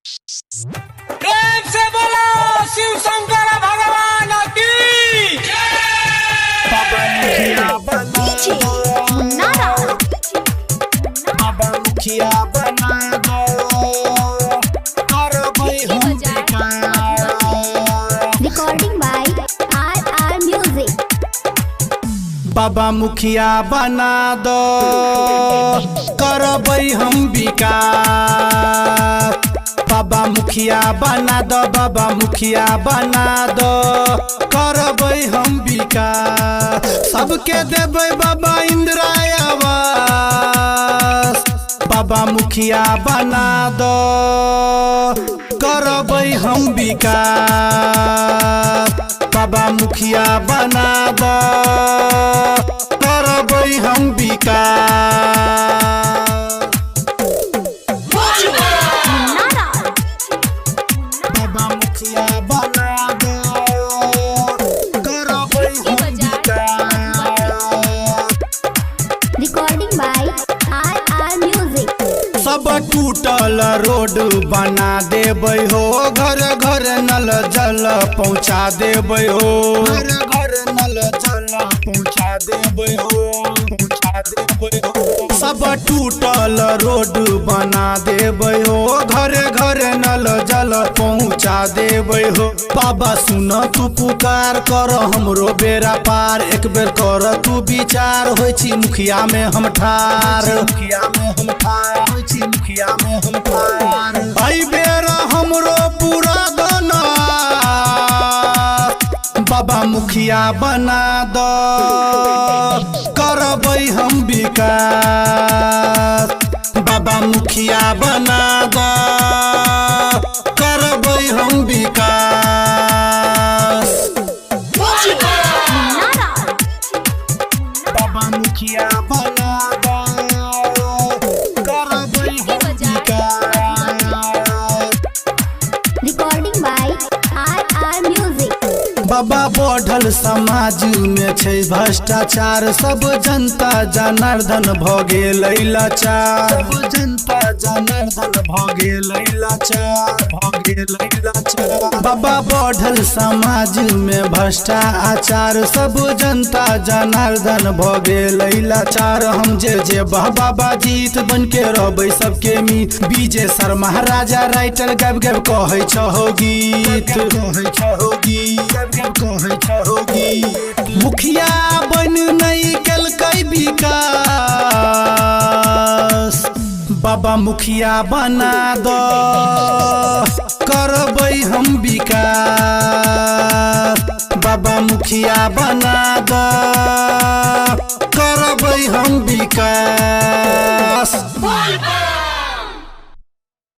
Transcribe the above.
प्रेम से बोलो शिव शंकर भगवान की। बाबा मुखिया बना दो, बाबा मुखिया बना दो, करबै हम विकास। Recording by RR Music. बाबा मुखिया बना दो, करबै हम विकास। बाबा मुखिया बना दो, बाबा मुखिया बना दो, करबै हम विकास। सबके देबै बाबा इंदिरा आवास। बाबा मुखिया बना दो, करबै हम विकास। बाबा मुखिया बना दो, करबै हम विकास। बाबा मुखिया बना दो, करबै हम विकास। Recording by RR Music. सब टूटल रोड बना देबै हो, घर घर नल जल पहुँचा देबै हो, घर घर नल जल पहुँचा देबै हो, पहुँचा देबै हो। सब टूटल रोड बना देबै हो, घर घर नल जल पहुँचा देबै हो। बाबा सुन तू पुकार कर हमरो बेरा पार, एक बेर कर तू विचार, होइ छी मुखिया में हम ठार, मुखिया में हम ठार, होइ छी मुखिया में हम ठार। एहि बेर हमरो पूरा दना, बाबा मुखिया बना दो, करबै हम विकास। बाबा मुखिया बना दो, करबै हम विकास। बाबा मुखिया बना दो, करबै हम विकास। Recording by RR Music. बाबा बढ़ल समाज में छै भ्रष्टाचार, सब जनता जनार्दन भ गेलै लाचार, सब जनता जनार्दन भ गेलै लाचार, भ गेलै लाचार। बाबा बढ़ल समाज में भ्रष्टाचार, सब जनता जनार्दन भ गेलै लाचार। हम जे जे बाबा जीत बन के रहबै सबके मीत। विजय शर्मा राजा राइटर गाबि गाबि कहै छहो गीत, कहै छहो गीत, गाबि गाबि कहै छहो गीत। मुखिया बन नहि केलकै विकास। बाबा मुखिया बना दो, करबै हम विकास। बाबा मुखिया बना दो, करबै हम विकास।